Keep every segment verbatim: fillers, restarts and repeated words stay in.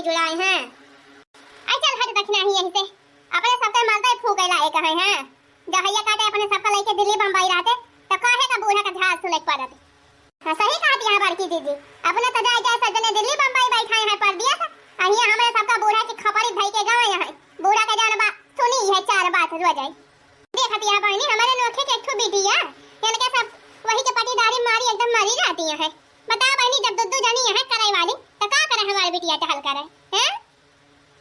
जुड़ाए हैं। आई चल हट दखिना ही यहीं से। अपने सबके मर्दे फूके लायक है, हैं? जहैया काटे अपने सबका लइके दिल्ली बम्बई रहते, तो काहे का बूढ़ा का झाल सुने के पड़त? हाँ, सही कहत यहाँ बड़की दीदी। अपने तो जाए जाए सजने दिल्ली बम्बई बैठाए हैं परदेस, आ हियाँ हमरे सबका बूढ़ा की खपरी धई के गए हैं। बूढ़ा के जान बा, सुनी है चार बात रोज आई। देखत यहाँ बहनी, हमरे नोखे के एक ठो बिटिया, इनके सब वही के पटीदारी मारी एकदम मरी जाती है। बताओ बहनी, जब दू दू जनी यहाँ करे वाली, तो का करे हमारी बिटिया टहल करे, हैं?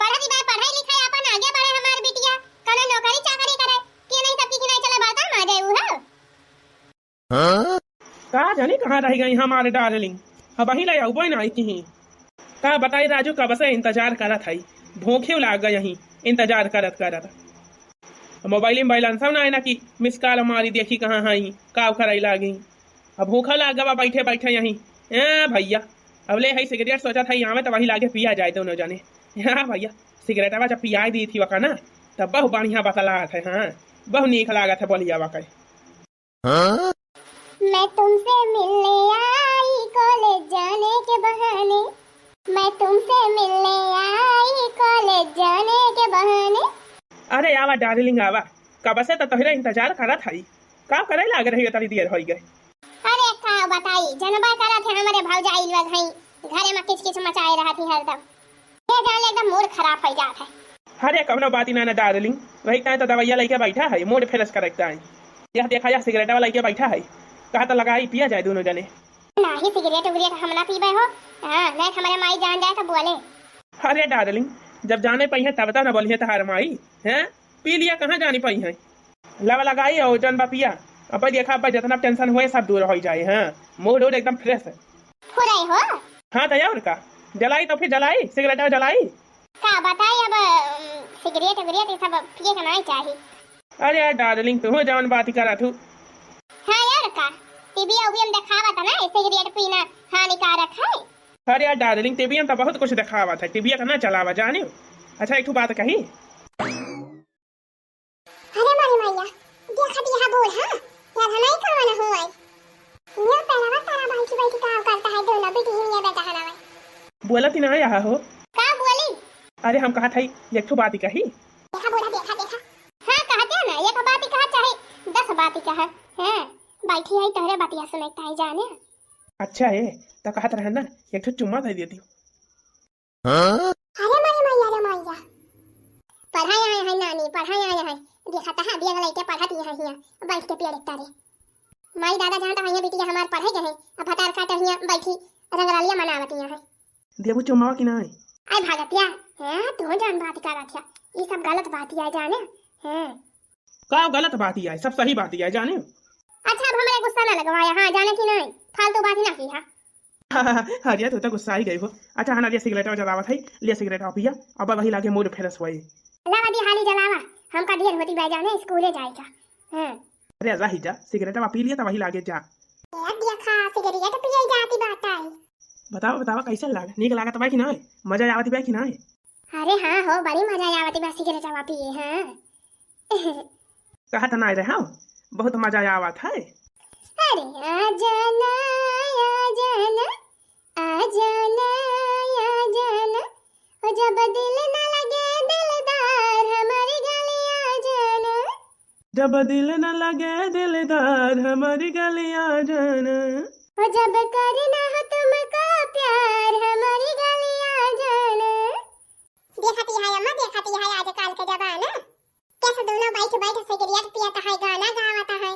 पढ़त बा, पढ़ाई लिखाई अपन आगे बढ़े हमार बिटिया, कौनो नौकरी चाकरी करे, कि नहीं सबकी खिनाई चले बर्तन माजे ऊ हो। हाँ? का जानी कहाँ रह गई हमारे डार्लिंग, अबहीं ले अउबे ना किहीं। का बताई राजू, कब से इंतजार करत हई, भूखे लाग गई हई इंतजार करत करत। मोबाइल में बैलेंस ना है ना कि मिस कॉल मारी देखी कहाँ हई, का करे लागी। अब भूखा लाग गवा बैठे बैठे यहीं। ए भैया, अब ले हई सिगरेट, सोचत हई आवे तो वही लागे पिया जाए दोनों जने। हाँ भैया, सिगरेटवा जब पियाई दी थी वका ना, तब बहुत बढ़िया बतलात है। हाँ, बहुत नीक लागत है बोलिया वका। हाँ? मैं तुमसे मिलने आई कॉलेज जाने के बहाने, मैं तुमसे मिलने आई कॉलेज जाने के बहाने। अरे आवा डार्लिंग आवा, कब से तो तोहरे इंतजार करत हई। का करे लाग रही हो, तनी देर होई गए। अरे का बताई, जनबा करत है हमरे भौजाई लोग हई, घरे में किच किच मचाए रहत ही हरदम। ये जान ले एकदम मूड खराब हो जात है। अरे कौनो बात ही ना ना डार्लिंग, वही ताई तो दवाइया लेके बैठा है, मूड फ्रेश करे ताई। यह देखा, यह सिगरेटवा लेके बैठा है, कहा तो लगाई पिया जाए दोनों जने। नाही सिगरेट उगरेट हम ना पीबे हो। हाँ, नहीं हमरे माई जान जाए तो बोले। अरे डार्लिंग, जब जाने पइहैं तब तो ना बोलिहैं तहार माई, हैं? पी लिया, कहाँ जानी पइहैं। लावा लगाई और जौन बा पिया। अब देखा, अब जितना टेंशन होए सब दूर हो जाए। हाँ, मूड वूड एकदम फ्रेश है। हो रहे हो? हाँ तो और का, जलाई तो फिर जलाई, सिगरेट जलाई। का बताई अब, अम, सिगरेट उगरेट ये सब पिए के नहीं चाही। अरे यार डार्लिंग, तू जौन बात ही करा तू। हाँ यार का, टीवी उवी में देखावत है ना, सिगरेट पीना हानिकारक है। अरे यार डार्लिंग, टीवी में तो बहुत कुछ देखावत है, टीवी का ना चलावा जाने। अच्छा एक ठो बात कही। अरे मोरी मैया, देखत यहाँ बूढ़ा, यार हमारी कौन हुआ है? यो पेड़वा तारा बैठी बैठी काम करता है, दोनों बेटी ही ये बेटा हनावा। बोलत ही ना आया हो। का बोली? अरे हम कहत हई, एक ठो बात ही कही। देखा बूढ़ा, देखा, देखा। हाँ, कहते हैं ना, एक बात ही कहा चाहे दस बात ही कहा। हैं, बैठी है तोहरे बतिया सुने ताई जाने। अच्छा है, तो कहत रहे ना, एक ठो चुम्मा दे देती। हाँ? अरे माई, माई, अरे माई, पढ़ाई आए हैं नानी, पढ़ाई आए हैं। देखा तहा बिया लइके पढ़त यहाँ हिया, बैठ के पेड़ तरे। माई दादा जहाँ तक हिया बिटिया हमार पढ़े गए हैं, अब भतार काट हिया बैठी रंगरलिया मनावत यहाँ है। देबू चुम्मावा कि नाई? आई भागतिया, हैं, तू जौन बात करत है, ये सब गलत बात है जाने, हैं। का गलत बात ही आए, सब सही बात ही आए जाने। अच्छा, अब हमरे गुस्सा ना लगवाया, हाँ, जाने कि नहीं, फालतू बात ही ना की है। अरे, तू तो गुस्सा ही गई हो। अच्छा, हाँ, लिया सिगरेट जलावत है, लिया सिगरेट पिया, अब वही लागे मूड फ्रेश होए। लावा दी हाली जलावा, हमका देर होती बा जाने, स्कूले जाए का। हाँ। अरे, रही जा, सिगरेट पी लिया तो वही लागे जा। ए, देखा, सिगरेट पिए जाती बात आई। बतावा, बतावा, कैसे लाग? नीक लागत बा कि नहीं? मजा आवत बा कि नहीं? अरे हाँ हो, बड़ी मजा आवत बा सिगरेटवा पिए, हाँ। कहत नाई रहे, हाँ, बहुत मजा आवत है। अरे आ जाना, आ जाना, आ जाना, आ जाना, ओ जब दिल न लगे दिलदार हमारी गलिया जाना। जब दिल न लगे दिलदार हमारी गलिया जाना। ओ जब करना हो तुमको प्यार हमारी गलिया जाना। देखत है अम्मा, देखत है आजकल के जमाना। कैसे दोनों बैठ बैठ सिगरेट पियत है, गाना गावत है।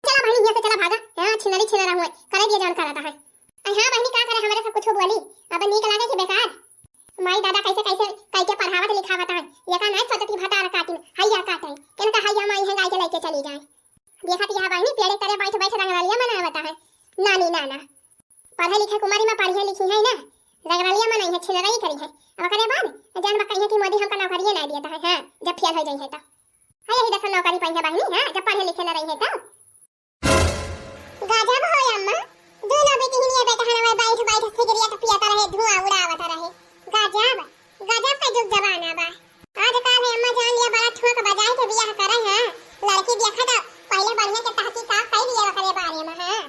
चला बहनी, यहाँ से चला भागा। हाँ, छिनरी छिनरा हुआ, करे दिया जान करत है। अरे हाँ बहनी, का करे, हमारे सब कुछ बोली, अब नीक लागे कि बेकार? माई दादा कैसे कैसे कई के पढ़ावत लिखावत है, ये का नहीं सोचत कि भतार काटिन, हैया काटे, इनका हैया माई है गाय के लेके चली जाए। देखत यहाँ बहनी पेड़ तरे बैठ बैठ रंगरलिया मनावत है, नानी नाना। पढ़े लिखे कुमारी में पढ़िया लिखी है ना, रगड़लिया मनई है, छिनरई करी है। अब ओकरे बाद जान बा कहिए कि मोदी हमका नौकरिये ना दिए तो है, हाँ, जब फेल हो जाई है तो। हाँ, यही दस नौकरी पाई है बहनी, हाँ, जब पढ़े लिखे ना रही है तो। गजब हो अम्मा, दोनों बेटिनिया बेटहनवा बैठ बैठ सिगरेट पियत रहे, धुआं उड़ावत रहे। गजब, गजब का जुग जमाना बा। आज काल है अम्मा जान लिया बड़ा ठोक बजाए के बियाह करे हैं। लड़की देखा तो पहले बढ़िया के तहकीकात कर लिया ओकरे बारे में, हाँ।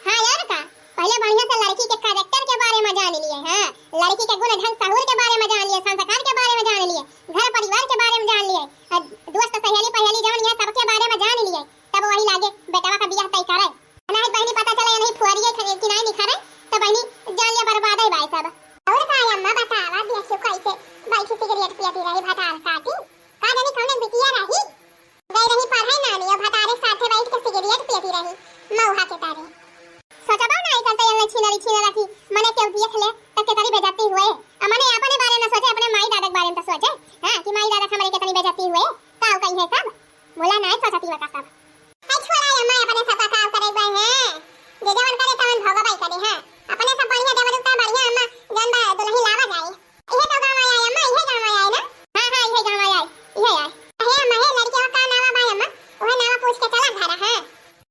हाँ यार का, पहले बढ़िया से लड़की के कैरेक्टर के बारे में जान लिए, हाँ, लड़की के गुण ढंग सहूर के बारे में जान लिए। कि नाई निखरे, तो बहिनी जान ले बर्बाद है बाई सब। और का अम्मा बतावा, देखियो कैसे बैठी सिगरेट पियती रही भतार साथी। का जानी कौन बिटिया रही, गई रही पढ़े नानी, और भतारे साथे बैठ के सिगरेट पियती रही, मऊहा के तारे। सोचबा ना, ऐसा तो यल्ला छीनरी छीनरा की, मने केहू देख ले, तो केतरी बेइज्जती हुए। आ मने अपने बारे में सोचे, अपने माई दादा के बारे में तो सोचे, हाँ, कि माई दादा के हमारे केतनी बेइज्जती हुए, का कही है सब, मुला नाई सोचती बका सब। आई छोड़ा ये माई, अपने सबका काम करे गए हैं, जे जवन करे तवन भोगबाई करे, हाँ, अपने सब बढ़िया देवरू का बढ़िया अम्मा, जौन बा दुल्हन लावा जाए। इहे तो गाँव आया अम्मा, इहे गाँव आया ना? हाँ, हाँ, इहे गाँव आया, इहे आया। हे अम्मा, हे लड़किया का नावा बा अम्मा, उहे नावा पूछ के चला घरा, हाँ।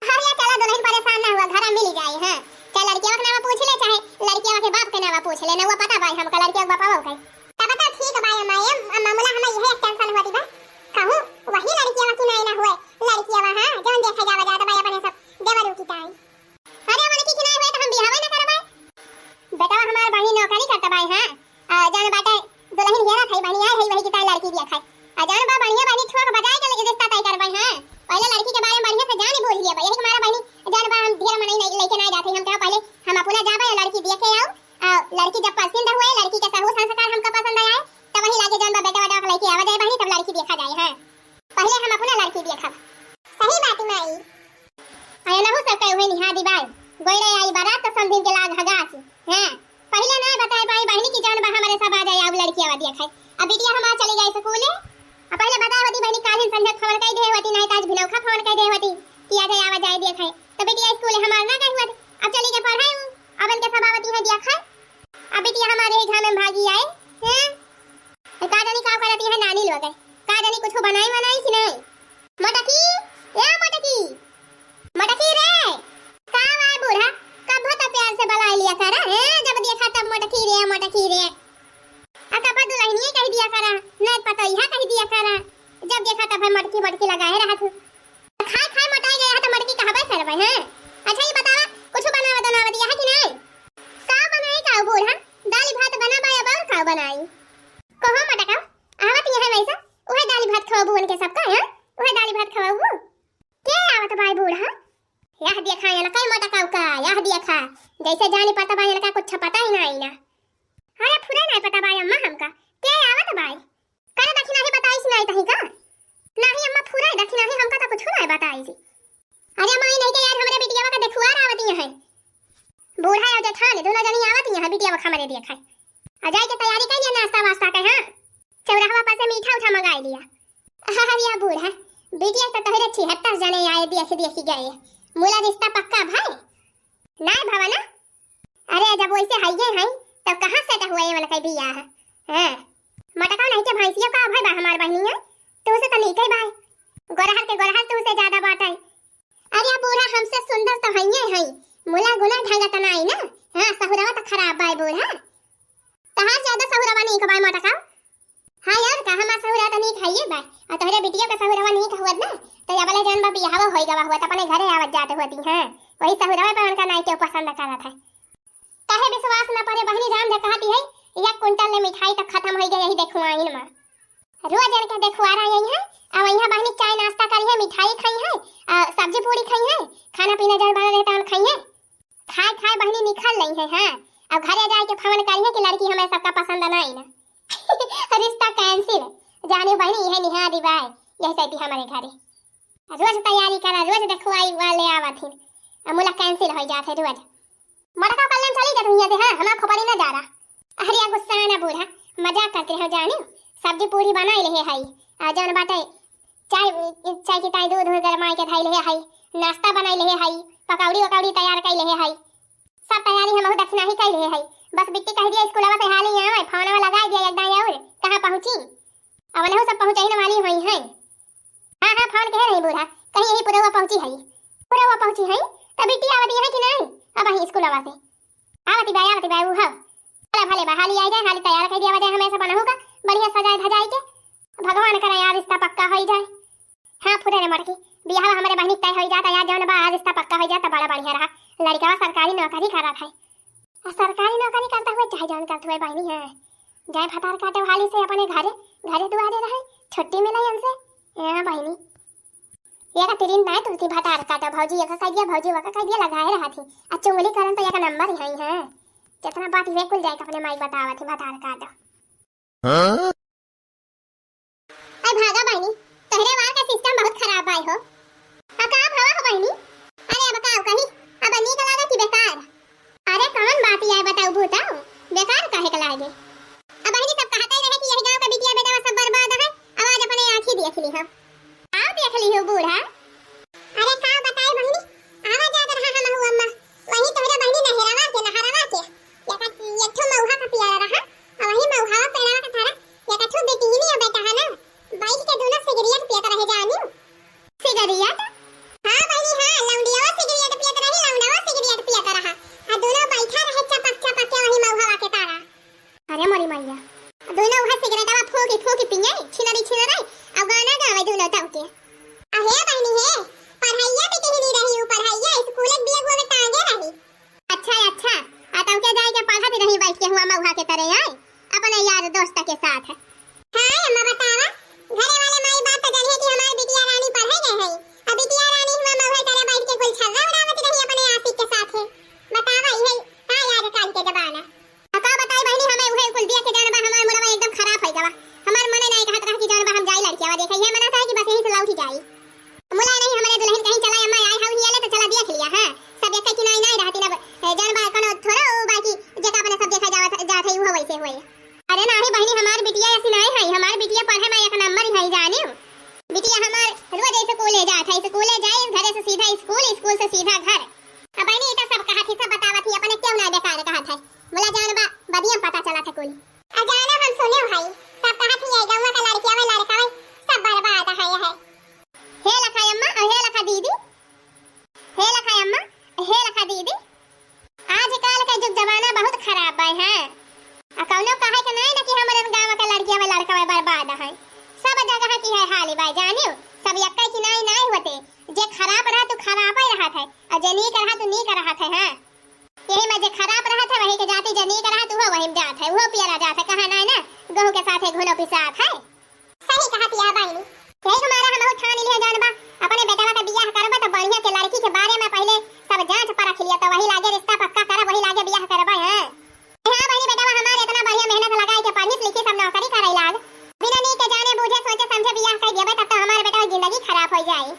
हाँ भैया, चला दुल्हन परेशान ना हुआ, घरा मिल जाए, हाँ। चाहे लड़किया के नावा पूछ ले, चाहे लड़किया के बाप के नावा पूछ ले, ना वो पता भाई हमका लड़किया के बापा के। तब तो ठीक बा अम्मा, ये अम्मा मुला हमें यही एक टेंशन होती बा। कहूँ वही लड़किया की नाई ना हुए, लड़किया, हाँ, जौन देखे जावा जात बा अपने सब देवरू की ताई। अरे, हमरे की खिनाई हुए तो हम बियाहवे न करबै। बेटवा हमार बहिनी नौकरी करत बाई, हाँ। आ, जौन बाटे दुल्हन हेरत है, बहिनी आए है, वही की ताई लड़की दिया खाए। आ, जौन बा बढ़िया बहिनी ठोक बजाए के लेके रिश्ता तय करबै, हाँ। पहले लड़की के बारे में बढ़िया से जान बूझ लिया बा। यही हमारा बहिनी जौन बा हम ढेर मनई नहीं लेके ना जाते, हम कहा पहले हम अपना जाबे या लड़की दिया के आओ। आ, लड़की जब पसंद हुए, लड़की के सहू संस्कार हमका पसंद आए, तब वही लागे जौन बा बेटा बेटा लेके आवा जाए बहिनी, तब लड़की देखा जाए, हाँ। पहले हम अपना लड़की देखब। सही बात माई। अरे नहु सब कहे हुए निहा दीवार। गोइड़े आई बारात तो समधिन के लाग हगास। हैं? पहले ना बताए पाई बहिनी की जौन बा हमरे सब आ जाए, अब लड़की आवा दिया खाए। अब बिटिया हमार चली गई स्कूले। अब पहले बताए होती बहिनी, कालिन संझा फोन कई दे होती, नहीं तो आज भिनौखा फोन कई दे होती कि आ जाए, आवा जाए दिया खाए। तो बिटिया स्कूले हमार ना गई हुआ। अब चली गई पढ़ाई हूँ। अब इनके सब आवती है दिया खाए। अब बिटिया हमारे ही घर में भागी आए। हैं? तो का जानी का करती है नानी लोग। का जानी कुछ बनाई बनाई कि नहीं। मटकी, ए मटकी, मटकी रे। का बाय बूढ़ा, कब तो प्यार से बुलाए लिया करा, हैं? जब देखा तब मटकी रे, मटकी रे। आ कब दुल्हनिया कह दिया करा, नहीं पता यह कह दिया करा। जब देखा तब है मटकी, मटकी लगाए रहा तू। खाए खाए मोटाई गया है तो मटकी कहबे करबे, हैं? अच्छा ये बतावा, कुछ बनावा बनावा दिया है कि नहीं? का बनाई का बूढ़ा? दाल भात बना बा, अब और का बनाई? कहो मटका, आवत यहाँ वैसा, उहे दाल भात खवाबू उनके सबका, हैं? उहे दाल भात खवाबू। के आवत बाय बूढ़ा? यह देखा, ये लकई मोटका का, यह देखा, जैसे जानी पता बा, इनका कुछ पता ही ना आई ना। अरे फुरे नहीं पता बाय अम्मा हमका, के आवत बाय? करे दखिनाही बताइस नहीं तही का? नाही अम्मा फुरे दखिनाही हमका तो कुछ नहीं बताइस। अरे माई नहीं के यार, हमरे बिटियावा का देखुआर आवती है। बूढ़ा और जेठान दोनों जनी आवती है, बिटियावा का हमरे देखा। आ जाए के तैयारी कर लिया नाश्ता वास्ता के, हाँ। चौराहा पर से मीठा उठा मंगाई लिया। अरे या बूढ़ा, बिटिया तो तोहरे छिहत्तर जने आए, देख देख गए। मुला रिश्ता पक्का भाई? नहीं भवा ना? अरे जब वैसे हइये हैं, तब कहाँ set हुआ ये वाला कई बियाह? हैं? मटका नहीं के भैंसिया का भाई बा हमार बहिनी है, तू से तो नीके बा। गोरहर के गोरहर तू से ज्यादा बाटे। अरे बूढ़ा हमसे सुंदर तो हइये हैं, मुला गुला ढंगा तो नाई ना। हाँ, सहुरवा तो खराब बाय बूढ़ा। तहार ज्यादा सहुरवा नीक बाय मटका। हाँ यार, का हमार सहुरा तो नीक हइये बा, और तोहरे बिटिया का सहुरवा नीक हुअत ना, तो या वाला जौन बा बियाहवा होई गवा हुआ, तो अपने घरे आवत जात होती, हाँ, वही सहुरवा पे उनका नाई केहू पसंद करत है। काहे विश्वास न परे बहिनी, राम धे कहती है, एक कुंटल ले मिठाई तो खत्म होई गई यही देखुआइन में। रोज इनके देखुआरा यही है, अब यहाँ बहिनी चाय नाश्ता करी है, मिठाई खाई है, आ, सब्जी पूरी खाई है, खाना पीना जौन बना रहता हम खाई है। खाए खाए बहिनी निकल रही है, हाँ। अब घरे जाए के फोन करी है कि लड़की हमें सबका पसंद ना आई ना। रिश्ता cancel। जाने बहिनी यह निहा दिवाए, यह सैती हमारे घरे। रोज तैयारी करा, रोज देखुआई वाले आवत ही। अब मुला cancel हो जात है रोज। मटका कल्लन चली जा तू यहाँ से, हाँ, हमार खोपड़ी ना जा रहा। अरे या गुस्सा ना बूढ़ा, मजाक करते हो जाने। सब्जी पूरी बनाई ले है, आ जौन बाटे चाय, चाय की ताई दूध उध गरमाई के धई ले है, नाश्ता बनाई ले है, पकौड़ी वकौड़ी तैयार कई ले है। सब तैयारी हम दक्षिणा ही कई ले है। बस बिट्टी कह दिया स्कूलवा से हाली आवे, फोनवा लगाई दिया एक दाई और कहाँ पहुँची। अब उनहु सब पहुँचने वाली हुई हैं। हाँ, हाँ, फोन कहे रही बूढ़ा, कहीं यही पुरवा पहुँची है। पुरवा पहुँची है, तब बिट्टी आवती है कि नहीं? अब वहीं स्कूलवा से। आवती बा, आवती बा, ऊ हव। चला भले बा, हाली आई जाए, हाली तैयार कर दिया जाए, हमें सब बनहु का, बढ़िया सजाए धजाए के। भगवान करे यार रिश्ता पक्का हो ही जाए। हाँ, फुरे रे मटकी, बियाह हमरे बहिनी के तय हो जाता यार, जौन बा आज रिश्ता पक्का हो जाता, बड़ा बढ़िया रहा। लड़कवा सरकारी नौकरी करत है। आ सरकारी नौकरी करता हुए चाहे जौन करत हुए बहिनी है, जाए भतार काटे वाली से अपने घरे, घरे दुआरे रहे, छुट्टी मिले हमसे। हाँ बहिनी। एका तिरिन नाय तुलती भतार काटा भौजी, एका कह दिया भौजी, वका कह दिया लगाए रहत ही। आ चुंगली करन तो एका नंबर ही है। जितना बात वे कुल जाए के अपने माई बतावत ही भतार काटा। हाँ? अरे भागा बहिनी, तोहरे वार का सिस्टम बहुत खराब बाय हो। आ का भवा हो बहिनी? अरे अब का कही, अब नीक लागे कि बेकार? अरे कौन बात आय बताऊ भूताऊ, बेकार काहे के लागे? अब बहिनी सब कहते रहे कि यही गांव का बिटिया बेटा सब बर्बाद है, अब आज अपने आँखी देख ली हम। आओ देख ली हो बूढ़ा। अरे का बताई बहिनी, आवा जात रहा हम हूँ अम्मा, वही तोहरे बहिनी नहरवा के, नहरवा के, एक, एक ठो मऊहा का पिया रहा, और वही मऊहा पेड़वा के तारा, एक ठो बेटीनी और बेटा है ना, बैठ के दोनों सिगरेट पियत रहे जानी। सिगरेट? हाँ बहिनी हाँ, लौंडियावा सिगरेट पियत रही, लौंडावा सिगरेट पियत रहा, आ दोनों बैठा रहे चपक चपक के वही मऊहवा के तारा। अरे मोरी मैया, दोनों वहाँ सिगरेटवा फूंकी फूंकी पिए, छिनरी छिनरी, और गाना गावे दोनों तब के। अहे बहिनी हे, पढ़ाइया पे कहीं नहीं रही हूँ, पढ़ाइया स्कूल एक बैग में टांगे रही। अच्छा अच्छा, आ तब के जाए के पढ़त रही बैठ के हुआ मऊहा के तरह आए, अपने यार दोस्त के साथ। हाँ अम्मा बतावा, घरे वाले माई बाप तो जनिहे कि हमार बिटिया रानी पढ़े गए है, अब बिटिया रानी हुआ मऊहा तरह बैठ के कुल छर्रा उड़ावत रही अपने आशिक के साथ है। बतावा इहे का आजकल के जमाना। आ का बताई बहिनी, हमें उहे कुल देख के जौन बा हमार मुड़वा एकदम खराब होइ गवा। हमार मने नाई कहत रहा कि जौन बा हम जाई लड़कियावा देखे, ये मना था कि बस यहीं से लौट ही जाई। मुला नहीं हमारे दुल्हन कहीं चला अम्मा आए हऊ हियाले तो चला देख लिया, हाँ। सब देखे कि नाई नाई रहती ना, ए, जौन बा कोनो थोड़ा ओ बाकी जेका अपने सब देखा जावत, जात है उहो वैसे हुए। अरे नाही बहिनी, हमार बिटिया ऐसी नाई है, हमार बिटिया पढ़े में एक नंबर ही है जानियो। बिटिया हमार रोज स्कूले जात है, स्कूले जाए, घरे से सीधा स्कूल, स्कूल से सीधा घर। अब बहिनी, ई तो सब कहत ही, सब बतावत ही, अपने क्यों ना बेकार कहत है। मुला जान बा, बदिया पता चला था कुल। आ जाना हम सुने भाई, सब कहत ही, ये गौवा का लड़किया में लड़का में सब बर्बाद है, है। हे लखा अम्मा, और हे लखा दीदी, हे लखा अम्मा, हे लखा दीदी। आजकल का जुग जमाना बहुत खराब बा, हैं। आ कौनो कहे के नहीं ना कि हमरे गाँव के लड़किया में लड़का में बर्बाद है। सब जगह की है हाली बा, जानियो। सब यक्का की नाई नाई होते। जे खराब रहा तू खराब ही रहत है, और जे नीक रहा तू नीक रहत है, हैं। यही में जे खराब रहत है, वही के जाति, जे नीक रहत, उहो वही में जात है, उहो पियरा जात है। कहा नाई ना, गहूं के साथे घुनो पिसात है। सही कहत या बहिनी। यही के मारे हमहू ठान लिहे जौन बा, अपने बेटवा के बियाह करबा तो बढ़िया के लड़की के बारे में पहिले सब जांच परख लिया, तो वही लागे रिश्ता पक्का करब, वही लागे बियाह करबा, हैं। हाँ बहिनी, बेटवा हमार इतना बढ़िया मेहनत लगाए के पढ़िस लिखिस, सब नौकरी करे लाग। बिना नीक के जाने बूझे सोचे समझे बियाह कर देबे तब तो हमार बेटवा के जिंदगी खराब हो जाए।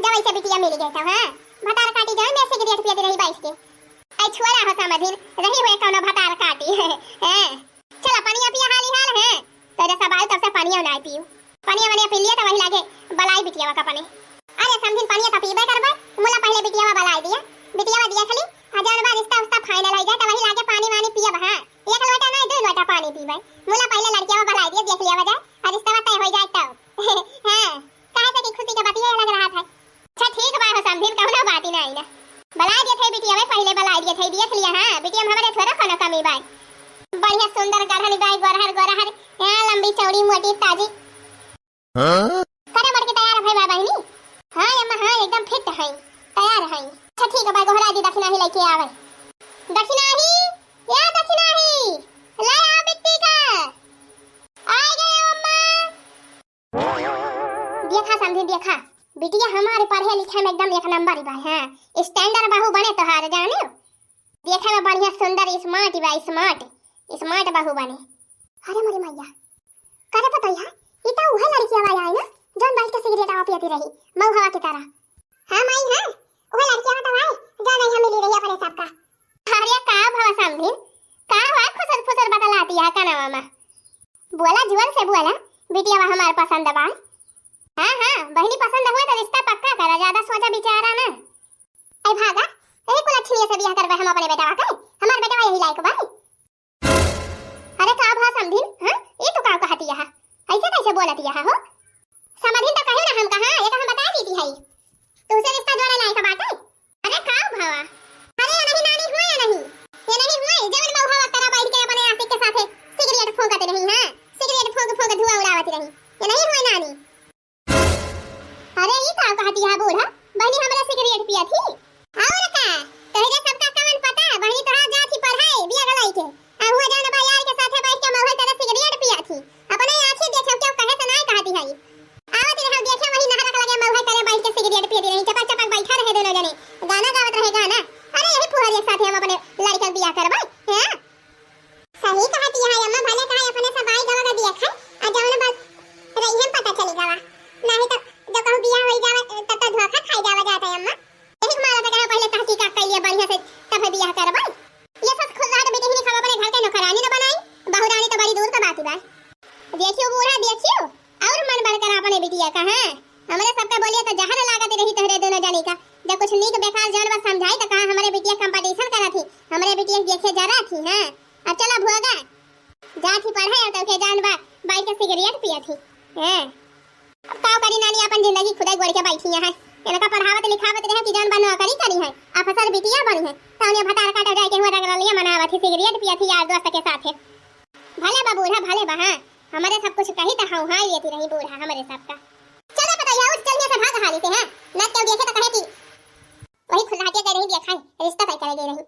जब ऐसे बिटिया मिल गए तो, हाँ, भतार काटी जाए में सिगरेट पियत रही बैठ के। ऐ छोरा हो समधिन, रही हुए कौनो भतार काटी। हैं। चला पनिया पिया हाली हाल है। तोरे सब आए तब से पनिया ना पीऊ। पनिया वनिया पी लिया तो वही लागे बलाई बिटियावा का पने। अरे समधिन पनिया तो पीबे करबे, मुला पहले बिटियावा बलाई दिया। बिटियावा दिया खली, आ जौन बा रिश्ता उश्ता final हो जाए तो वही लागे पानी वानी पियब, हाँ। एक लोटा नहीं, दो लोटा पानी पीबे। मुला पहले लड़कियावा बलाई दिया, देख लिया जाए, आ रिश्ता तय हो जाए तब। हाँ, कहे से कि खुशी के बतिया अलग रहा था। अच्छा ठीक बा हो समधिन, कौनो बात ही नहीं ना। बलाई दिए थे बिटिया में, पहले बलाई दिए थे, देख लिया, हाँ, बिटिया में हमारे थोड़ा कोनो कमी बा। बढ़िया सुंदर गढ़न बा, गोरहर गोरहर, हाँ, लंबी चौड़ी मोटी ताजी। हाँ? करे मर के तैयार भई बा बहिनी? हाँ अम्मा, हाँ, एकदम fit है, तैयार है। अच्छा ठीक बा, गोहरा दी दखिनाही लेके आवे। दखिनाही, या दखिनाही, ले आ बिट्टी का। आ गए अम्मा। देखा समधी, देखा, बिटिया हमारे पढ़े लिखे में एकदम एक नंबर बा, हाँ, standard बहू बने तोहार, जाने, देखे में बढ़िया सुंदर smart बा, smart, smart बहू बने। अरे मोरी मैया, करे पतैया, ई तो उहे लड़किया बा आई ना, जौन बैठ के सिगरेट आवा पियती रही, मऊहवा की तरह। हाँ माई, हाँ, उहे लड़किया बा तो आई, जौन आई हम मिली रही अपने सबका। अरे का भवा समधी, का हुआ खुसर फुसर बतलाती है कनवा में? बोला, जुअन से बोला, बिटियावा हमार पसंद बा। हाँ, हाँ, बहिनी पसंद हुए तो रिश्ता पक्का करा, ज्यादा सोचा विचारा ना। ऐ भागा, यही कुल अच्छी से बियाह करबे हम अपने बेटवा के, हमार बेटवा यही लायक बा। अरे का भा समधिन, हाँ? ये तो का कहती है? ऐसे कैसे बोलती है हो? समधिन तो कहे ना हम कहा, ये तो हम बता देती है। तुझसे रिश्ता जोड़े लायक बाटे? अरे का भवा? अरे ये नहीं नानी हुए, ये नहीं। ये नहीं हुए, जवन मऊहवा तरह बैठ के अपने आशिक के साथे सिगरेट फूंकत रही, हाँ? सिगरेट फूंक फूंक धुआं उड़ावत रही। ये नहीं हुए नानी। अरे ई का कहती है बूढ़ा? बहिनी हमरा सिगरेट पिया थी? और का? तोहरे सबका कवन पता? बहिनी तोहार जात ही पढ़ाई, बिया गलाई के। आ हुआ जौन बा यार के साथे बैठ के मऊहै तरह सिगरेट पिया थी। अपने आँखी देखे क्यों कहे से नाय कहती है। आवत रहे देखे वही नहरा के लगे मऊहै तरह बैठ के सिगरेट लड़का बियाह करबै, हैं? सही कहत है अम्मा, भले कहा अपने सब आई गवा का देखै, आ जौन बात रही हम पता चली गवा, नहीं तो जब कहूँ बियाह होई जावा तब तो धोखा खाई जावा जात है अम्मा। यही मारा तो कहा पहले तहकीकात कर लिया बढ़िया से, तब बियाह करबै। ये सब खुल्लाट बेटी ही हम अपने घर के नौकरानी न बनाई, बहुरानी तो बड़ी दूर का बात बा। देखियो बूढ़ा, देखियो, और मन बढ़ कर अपने बिटिया का, हैं? हमरे सबका बोलिए तो जहर लागत रही तोहरे दोनों जनी का। जब कुछ नीक बेकार जौन बात समझाई तो कहा हमरे बिटिया कंपटीशन करत ही, हमरे बिटिया के देखे जरा थी, हैं? अब चला भोगा, जात ही पढ़े और तोके जौन बा, बैठ के सिगरेट पियत ही, हैं? अब का करी नानी, अपन जिंदगी खुदे गोड़ के बैठी है। इनका पढ़ावत लिखावत रहे कि जौन बा नौकरी करी है, अफसर बिटिया बनी है, तो उन्हें भतार काटे जाए के हुआ रगड़लिया मनावत ही, सिगरेट पियत ही यार दोस्त के साथ है। भले बा बूढ़ा, भले बा, हाँ, हमरे सब कुछ कही तो हाँ हाँ लेती रही बूढ़ा हमरे सब का। चलो पता है, उठ चल यहाँ से भाग हाली से, हाँ, न क्यों देखे तो कहे कि वही खुल्लाटिया गई रही देखा है, रिश्ता तय करे गई रही।